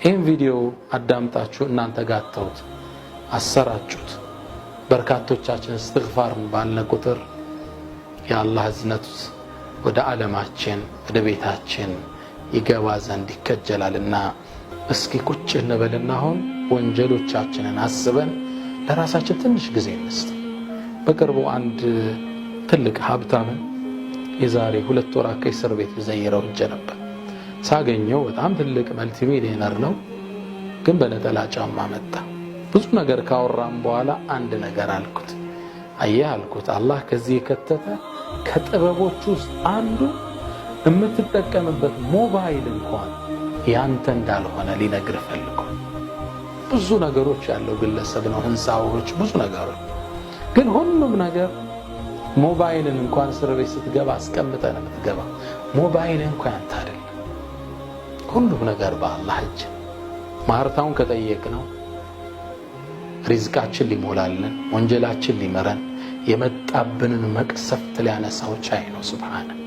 ይህን ቪዲዮ አዳምጣችሁ እናንተ ጋር ተውት፣ አሰራጩት። በርካቶቻችን እስትግፋርን ባልነ ቁጥር የአላህ እዝነት ወደ ዓለማችን ወደ ቤታችን ይገባ ዘንድ ይከጀላልና እስኪ ቁጭ እንበልና አሁን ወንጀሎቻችንን አስበን ለራሳችን ትንሽ ጊዜ እንስጥ። በቅርቡ አንድ ትልቅ ሀብታምን የዛሬ 2 ወር አካባቢ እስር ቤት ዘይረው ሄጄ ነበር። ሳገኘው በጣም ትልቅ multi millionaire ነው፣ ግን በነጠላ ጫማ መጣ። ብዙ ነገር ካወራም በኋላ አንድ ነገር አልኩት። አየህ አልኩት፣ አላህ ከዚህ የከተተ ከጥበቦች ውስጥ አንዱ የምትጠቀምበት ሞባይል እንኳን ያንተ እንዳልሆነ ሊነግር ፈልጎ። ብዙ ነገሮች ያለው ግለሰብ ነው፣ ህንፃዎች፣ ብዙ ነገሮች፣ ግን ሁሉም ነገር ሞባይልን እንኳን እስር ቤት ስትገባ አስቀምጠህ ነው የምትገባ። ሞባይል እንኳን ያንተ አይደለም። ሁሉም ነገር በአላህ እጅ። ማህርታውን ከጠየቅነው ሪዝቃችን ሊሞላልን፣ ወንጀላችን ሊመረን፣ የመጣብንን መቅሰፍት ሊያነሳው ቻይ ነው። سبحانه።